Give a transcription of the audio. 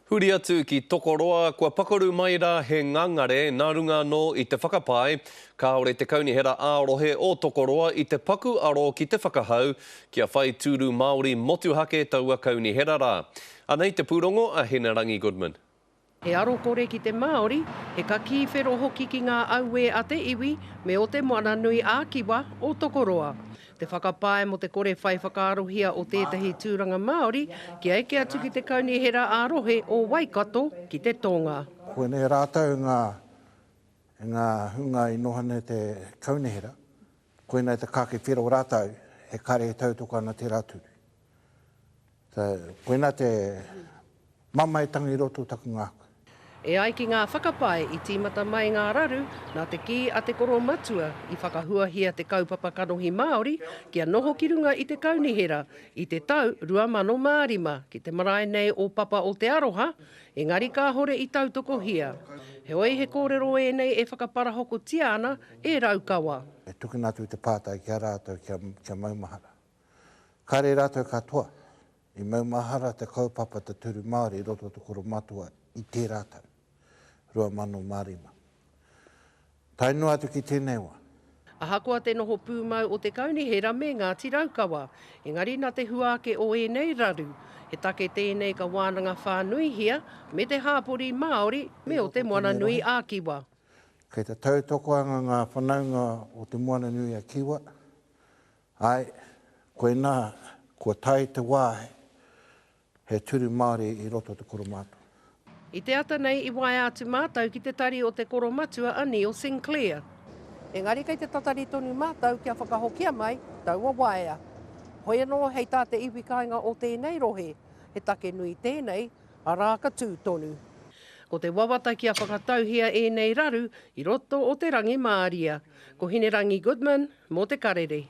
Huri atu ki Tokoroa, kua pakaru mai rā he ngangare nā runga anō i te whakapae kāore te Kaunihera ā-Rohe o Tokoroa i te paku aro ki te whakahau kia whai tūru Māori motuhake taua kaunihera rā. Anei te pūrongo a Hinerangi Goodman. He arokore ki te Māori, he kakī whero hoki ki ngā auē a te iwi me o Te Moananui ā-Kiwa o Tokoroa. Te whakapae mō te kore whai whakaarohia o tētahi tūranga Māori kia eke atu ki te Kaunihera ā-Rohe o Waikato ki te tonga. Koinei rātou ngā ngā hunga i noho nei te kaunihera, koinei te kake whero rātou e kare e tautoko ana tērā tūru. So, koinā te mamaetanga i roto o taku ngākau. E ai ki ngā whakapae i tīmata mai ngā raru nā te kī a te koromatua i whakahuahia te kaupapa kanohi Māori kia noho ki runga i te kaunihera i te tau 2005 ki te marae nei o Papa o Te Aroha, engari kāhore i tautokohia. Heoi he kōrero ēnei e whakaparahokotia ana e Raukawa. E tukuna atu te pātai ki a rātou kia maumahara. Kāre rātou katoa i maumahara te kaupapa te turu Māori i roto o te Koromatua i tērā tau, 2005. Tae noa atu ki tēnei wā. Ahakoa te noho pūmau o te Kaunihera me Ngāti Raukawa, engari nā te hua ake o ēnei raru, he take tēnei ka wānanga whānuihia me te hāpori Māori me o Te Moananui-a-Kiwa. Kei te tautoko anga ngā whanaunga o Te Moananui-a-Kiwa Āe, koinā, kua tae te wā he turu Māori i roto o te Koromatua. I te ata nei i waea atu mātou ki te tari o te Koromatua a Neil Sinclair. Engari kei te tatari tonu mātou kia whakahokia mai taua waea. Hoi anō hei tā te iwi kāinga o tēnei rohe, he take nui tēnei, arā ka tū tonu. Ko te wawata kia whakatauhia ēnei raru i roto o te rangimāria. Ko Hinerangi Goodman mō Te Karere.